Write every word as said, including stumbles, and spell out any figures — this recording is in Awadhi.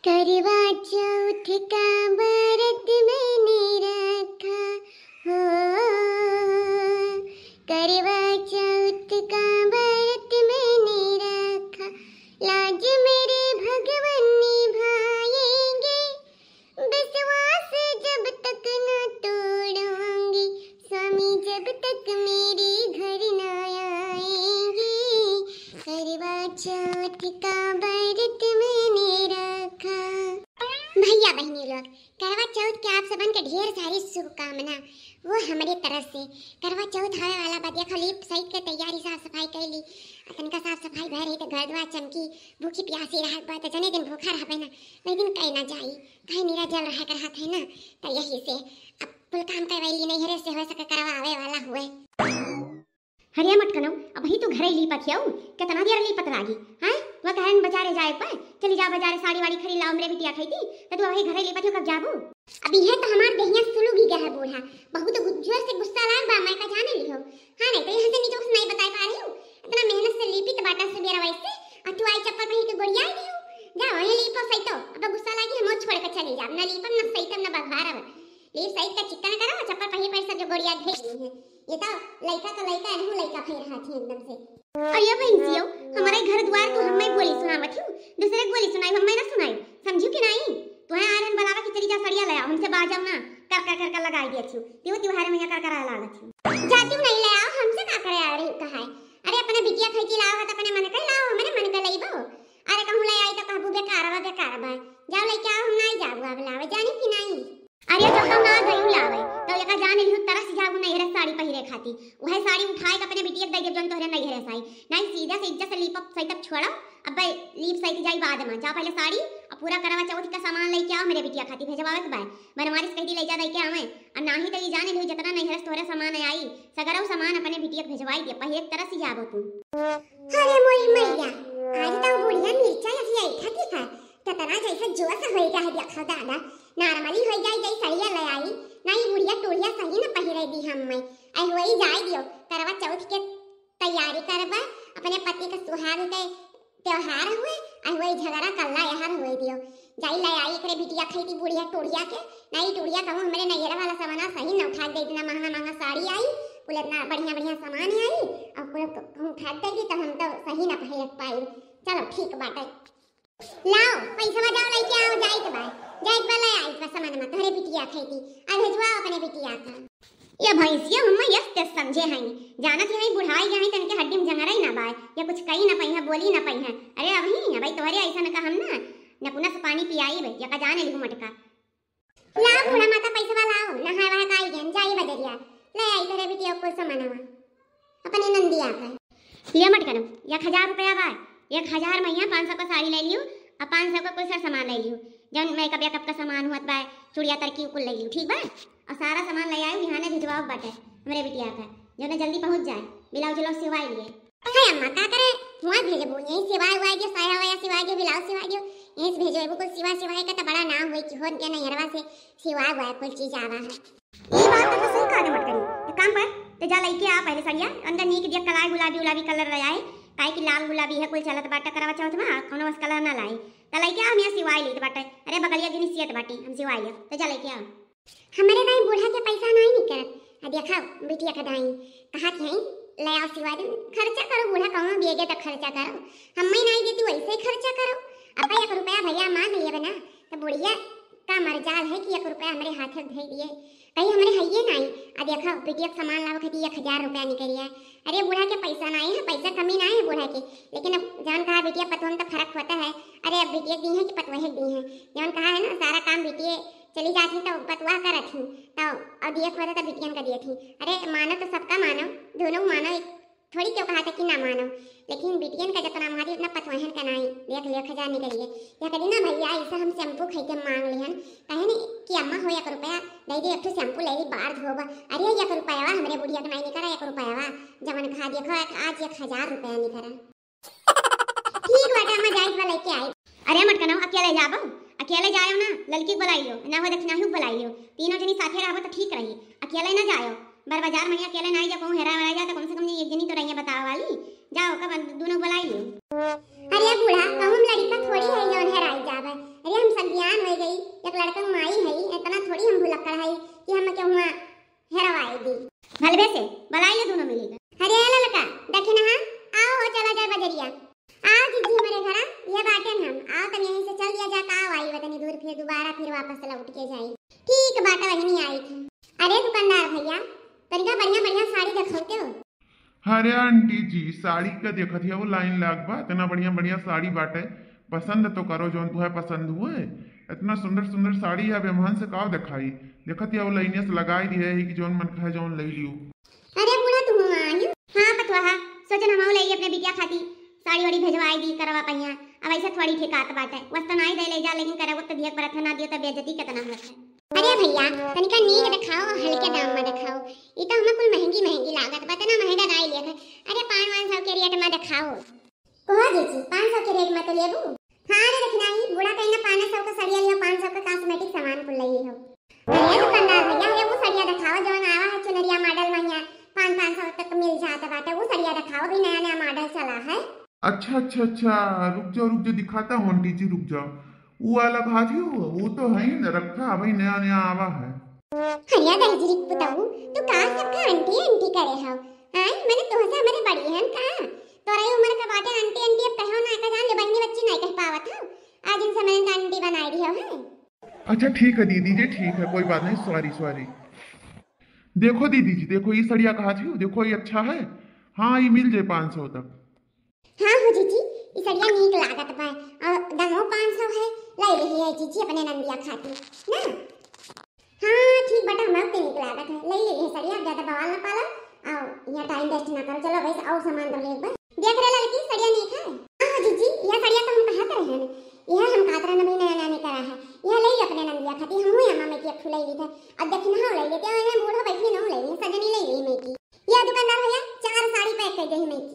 करवा चौथ का व्रत मैंने रखा हो, करवा चौथ का व्रत मैंने रखा, लाज मेरे भगवान निभाएंगे, विश्वास जब तक न तोड़ूंगी, स्वामी जब तक मेरे घर न आएंगे, करवा चौथ का व्रत मैंने रखा। भैया बहिनी लोग, करवा चौथ के आप सबन के ढेर सारी शुभकामना। वो हमरे तरफ से करवा चौथ आवे वाला बा, देखो लीप सहित के तैयारी साफ सफाई कैली। आ तनिका साफ सफाई भय रही तो घर द्वार चमकी, भूखी प्यासी रहत बा तो जने दिन भूखा रहबे ना, लेकिन कहीं ना जाई, कहीं नीरा जल रहा करत है ना, तो यही से अब कुल काम करवैली नैहरे से हो सके करवा आवे वाला हुए। हरिया मटकनऊ, अबही तू घरे लीपत हियऊ, केतना देर लीपत लागी? हैं? वह कहन बजारे जाए पर, चली जा बजारे साड़ी वाड़ी खरीद लाओ, हमरे बिटिया खैती, त तू अबही घरे लीपत हियऊ, कब जाबू? अब इहे तो हमार देहिया सुलुगी गया है बूढ़ा, बहुत गु-, जोर से गुस्सा लाग बा, मैं का जाने लिहो। हाँ, नहीं तो यहाँ से नीचे कुछ नहीं बताए पा रही हूँ, इतना मेहनत से लीपी तो बाटा सुबेरा वैसे, और तू आई चप्पल पहन के गोड़िया दियो। जा वहीं लीपो सही तो, अब गुस्सा लागी हम छोड़ के चली जाब, ना लीपम ना सही तब ना बघारब। लीप सही का चिकन करो, चप्पल पहन पहन सब जो गोड़िया भेज दी है। ये तो लइका तो लइका, एनहू लइका फेर हाथी एकदम से। और ये भैंसियो, हमारे घर द्वार तू हमें बोली सुनावत हूँ, दूसरे के बोली सुनाई हमें ना सुनाई, समझू कि नहीं? तुम्हें आयरन बलावा की चली जा सड़िया ले आओ, हमसे बाजब ना, कर कर कर कर लगाई दिया छू, तिहो तिहारे में कर कर आया लागत हूँ। जाती हूँ नहीं ले आओ, हमसे का करे आ रही कहा है? अरे अपने बिटिया खैती लाओ है तो अपने मन के लाओ, हमारे मन के लईबो। अरे कहूँ ले आई तो कहबू बेकार बा, बेकार बा, जाओ लेके आओ, हम नहीं जाबू अब लावे, जानी कि नहीं? अरे जब तक ना गई लावे, तब एका जान लियो तरस जाबू नैहरे साड़ी पहिरे खाती। वह साड़ी उठाए के अपने बिटिया के दे देब, जौन तोहरे नैहरे से आई। नहीं, सीधा से इज्जत से लीप सही तक छोड़ो, अब लीप सही जाई बाद में। जा पहले साड़ी और पूरा करवा चौथ का सामान लेके आओ, मेरे बिटिया खाती भेजवावे के बाय। बनवारी से कह दी ले जा दे के आवे, और नाही तो ये जान लियो जितना नैहरे से तोहरे सामान आई, सगरव सामान अपने बिटिया के भेजवाई दे, पहिरे के तरस जाबो तू। अरे मोरी मैया, आज तो बुढ़िया मिर्चा ऐसी आई खाती है, कितना जैसे जोश होई रहा है, देखो दादा, normally होई जाई, जाई सड़िया ले आई, ना ई बुढ़िया टोढ़िया सही न पहिरे दी हम मैं। आई होई जाई दियो, करवा चौथ के तैयारी करबा, अपने पति के सुहाग के त्योहार हुए, आई होई झगड़ा कल्ला यहर होई दियो। जाई ले आई एकरे बिटिया खैती बुढ़िया टोढ़िया के, ना ई टोढ़िया कहूँ हमरे नैहरा वाला सामाना सही न उठा दे, इतना महंगा महंगा साड़ी आई, कुल इतना बढ़िया बढ़िया सामान आई, और कुल कहूँ उठा दे दी तो हम तो सही न पहिर पाई। चलो ठीक बाटे। लाओ, पैसवा जाओ लेके आओ, जाइत बा, जाइत बा ले आइत बा सामान में, तोहरे बिटिया खैती, आ भेजवाओ अपने बिटिया का। ये भैंसिया हम यस तेस समझे हैं, जानत ही नहीं बुढ़ाई गए हैं, तनके हड्डी में जंगरई ना बाय, या कुछ कही ना पई है, बोली ना पई है। अरे अबही, अबही तोहरे ऐसा न का हम ना, नकुना से पानी पियाई बे, या का जाने लिहू मटका। लाओ बूढ़ा माता पैसवा लाओ, नहाए वहाए का आई गए, जाई बजरिया, ले आई तोहरे बिटिया कुल सामानवा, अपने नंदिया का। लिया मटकनऊ, एक हजार रुपया बा, एक हजार में यहाँ पाँच सौ का साड़ी ले लियो, और पाँच सौ का कुल सर सामान ले लियो, जौन मेकअप वेकअप का सामान हुआ बा, चूड़िया तरकी कुल ले लियो, ठीक बा? और सारा सामान ले आयो, बिहाने भिजवाओ बाटे हमरे बिटिया का, जौन जल्दी पहुँच जाए, ब्लाउज उलाउज सिवाई लिए। अरे अम्मा, का करे, हुआ भेजबू, यहीं सिवाए हुआ दियो, साया वाया सिवाए दियो, ब्लाउज सिवाए दियो, यहीं से भेजो, एगो कुल सिवा सिवाए का तो बड़ा नाम हुई कि हो के नैहरवा से सिवा हुआ कुल चीज आवा है। ई बात तो सही कहा दे मटकनऊ। एक काम कर, ते जा लइके आ पहले सड़िया, अंदर नीक दिया कलाई गुलाबी उलाबी कलर ले आए, काहे कि लाल गुलाबी है कुल चलत बाटे करवा चौथ में, आ कौनो बस कलर ना लाई। त लइके आ, हम यहाँ सिवाई लेत बाटे। अरे बगलिया गिनी सियत बाटी, हम सिवाई लेब। त जा लइके आ। हमरे दाई बूढ़ा के पैसा नहीं निकलत। आ देखा बिटिया का दाई कहा कि हैं, ले आओ सिवा दे, खर्चा करो बूढ़ा, कहूँ दिए गए तो खर्चा करो, हम नहीं देती वैसे ही खर्चा करो। अब एक रुपया भैया मांग लिए बना, तो बुढ़िया का मरजाल है कि एक रुपया हमरे हाथ में दे दिए। कहीं हमरे हइये नाई। आ देखा, बिटिया के सामान लावे खातिर एक हजार रुपया निकलिया। अरे बूढ़ा के पैसा नाई है, पैसा कमी नाई है बूढ़ा के, लेकिन अब जौन कहा बिटिया पतोह में तो फर्क होता है। अरे अब बिटिया दी है कि पतोह दी है, जौन कहा है ना सारा काम बिटिया चली जात ही तो पतोह करत ही, तो अब दिए होता तो बिटियन का दिए थी। अरे मानो तो सबका मानो, दोनों मानो, एक थोड़ी क्यों कहा था कि ना मानो, लेकिन बिटियन का जितना मारी उतना पतवाहन का नाई। देख लियो खजानी करिए, या करी ना भैया, ऐसे हम शैम्पू खाई के मांग लिहन, कहे नहीं कि अम्मा हो एक रुपया दे दे, एक ठो शैम्पू ले ली, बार धोबा। अरे एक रुपयावा हमरे बुढ़िया के नाई निकला, एक रुपयावा, जवन कहा देखो एक, आज एक हजार रुपया निकला। ठीक बाटे अम्मा, जाइत बा लेके आई। अरे मटकनऊ, अकेले जाबो? अकेले जायो ना, ललकी के बुलाई लियो, ना हो दक्षिणाही के बुलाई लियो, तीनों जनी साथे रहबो तो ठीक रही। अकेले ना जायो, बर बाजार में अकेले ना आई जा, कहूँ हेरा वेरा जा तो कम से कम एक जनी तो रहिए बतावे वाली। जाओ, कब दोनों बुलाई लियो। अरे बूढ़ा, कहूँ हम लड़का थोड़ी है जौन हेराई जावे। अरे हम लड़कन माई है, इतना थोड़ी हम भुलक्कड़ है कि हम केहुआ हेरवाई दी। भलबे से बलाई ले दोनों मिली के। अरे ललका, दखिनहा, आओ हो, चला जाए बजरिया। आओ जिज्जी हमरे घरा, ये बाटे न हम। आओ तनी यहीं से चल दिया जा, का आई बतनी दूर, फिर दोबारा फिर वापस लौट के जाई। ठीक बाटे, वही नहीं आई थी। अरे दुकानदार भैया, तनिका बढ़िया बढ़िया साड़ी देखौते हो। अरे आंटी जी, साड़ी का देखत हिया, वो लाइन लाग बा, इतना बढ़िया बढ़िया साड़ी बाटे। पसंद तो करो, जौन तुहे पसंद हुए। इतना सुंदर सुंदर साड़ी है, अब हमहन से का देखाई? देखत हिया, वो लाइनिया से लगाई दिए है कि जौन मन कहे जौन ले लियो। अरे बूढ़ा, तू हुआ आयु? हाँ पतोहा, सोचन हम ले अपने बिटिया खाती साड़ी वाड़ी भेजवाई दी करवा पहिया। अब ऐसे थोड़ी ठेकात बाटे, वस्तु नाई दे ले जा, लेकिन करब तो दियक बरत है, ना दियो तो बेइज्जती कितना होत है। अरे भैया, तनिका नीक देखाओ, हल्के दाम में देखाओ। ई तो हमें कुल महंगी महंगी लागत बा, इतना महंगा नाई लेत है। अरे पाँच पाँच सौ के रेट में देखाओ। कहो जीजी, पाँच सौ के रेट में तो लेबू? हाँ रे, देखना ही बूढ़ा कहीं ना पाँच सौ का साड़िया लियो, पाँच सौ का कॉस्मेटिक सामान कुल ले लियो। अरे दुकानदार भैया, अरे वो साड़िया देखाओ जौन आवा है चुनरिया मॉडल में, यहाँ पाँच पाँच सौ तक मिल जात बाटे। वो साड़िया देखाओ, भी नया नया मॉडल चला है। अच्छा अच्छा अच्छा, रुक जाओ रुक जाओ, दिखाता हूँ आंटी जी, रुक जाओ। वो वाला भाजी हो, वो तो है ही ना, रखा अभी नया नया आवा है। हरिया दहिजरी पुताऊ, तू का सबका आंटी आंटी करे हो? आय, मैंने तोहसे हमारे बड़ी हन का? तोरा ये उम्र का बाटे आंटी आंटी अब कहो ना का जान ले, बहनी बच्ची नहीं कह पावत हो। आज इनसे मैंने आंटी बनाई दी हो है। अच्छा ठीक है दीदी जी, ठीक है, कोई बात नहीं, सॉरी सॉरी। देखो दीदी जी, देखो ये सड़िया कहा थी, देखो ये अच्छा है। हाँ, ये मिल जाए पाँच सौ तक। हाँ हो जीजी, ई सड़िया नीक लागत बा। और दामो पाँच सौ है, ले लिही है जीजी अपने नंदिया खातिर ना। हाँ ठीक बाटे, हमरा के नीक लागत है, ले लिही है सड़िया, ज्यादा बवाल ना पालो। और यहाँ टाइम वेस्ट ना करो, चलो वैसे और सामान तो ले एक बार। देख रहे लड़की, सड़िया नीक है। हाँ हो जीजी, यह सड़िया तो हम कहत रहे हैं, यह हम कहत रहे ना भाई नया नया निकला है, यह ले ली अपने नंदिया खातिर, हम हुई अम्मा मैं की एक ठू ले ली थे। अब देखी ना ले लेते हैं, बूढ़ा बैठी ना ले ली, सजनी ले ली मैं की। यह दुकानदार भैया चार साड़ी पैक कर दे मैं की।